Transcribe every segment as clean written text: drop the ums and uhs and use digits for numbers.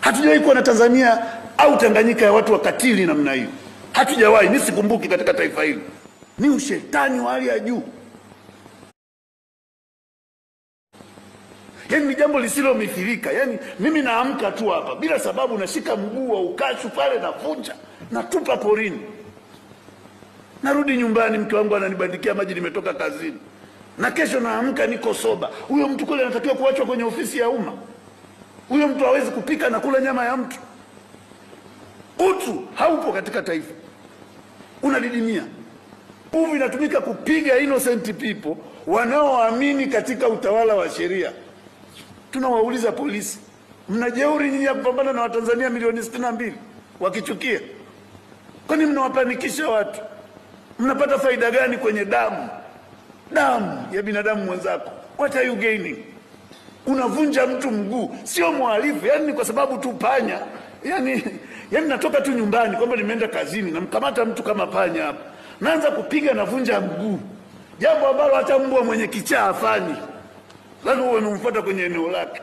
Hatujawahi kuwa na Tanzania au Tanganyika ya watu wakatili namna hiyo. Hatujawahi, mimi sikumbuki katika taifa hili. Ni ushetani wa hali ya juu. Yaani ni jambo lisilomithilika. Yaani mimi naamka tu hapa bila sababu, nashika mguu wa ukashu pale, navunja, natupa porini. Narudi nyumbani, mke wangu ananibandikia maji, nimetoka kazini. Na kesho naamka niko soba. Huyo mtu kule anatakiwa kuachwa kwenye ofisi ya umma. Huyo mtu hawezi kupika na kula nyama ya mtu. Utu haupo katika taifa. Unadidimia. Nguvu inatumika kupiga innocent people wanaoamini katika utawala wa sheria. Tunawauliza polisi, mna jeuri nyinyi ya kupambana na Watanzania milioni 62 wakichukia? Kwani mnawapanikisha watu? Mnapata faida gani kwenye damu? Damu ya binadamu mwenzako. What are you gaining? Unavunja mtu mguu, sio mhalifu, yani kwa sababu tu panya. Yani natoka tu nyumbani kwamba nimeenda kazini, namkamata mtu kama panya hapa. Naanza kupiga, navunja mguu. Jambo ambalo hata mbwa mwenye kichaa hafanyi. Lazima uwe unamfuata kwenye eneo lake.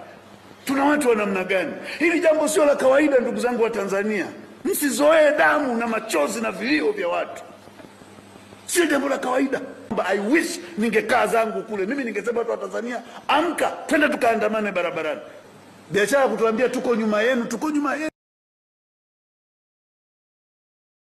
Tuna watu wa namna gani? Hili jambo sio la kawaida, ndugu zangu wa Tanzania. Msizoee damu na machozi na vilio vya watu. Sio jambo la kawaida. I wish ningekaa zangu kule. Mimi ningesema watu wa Tanzania, amka, twende tukaandamane barabarani. Biashara kutuambia tuko nyuma yenu, tuko nyuma yenu.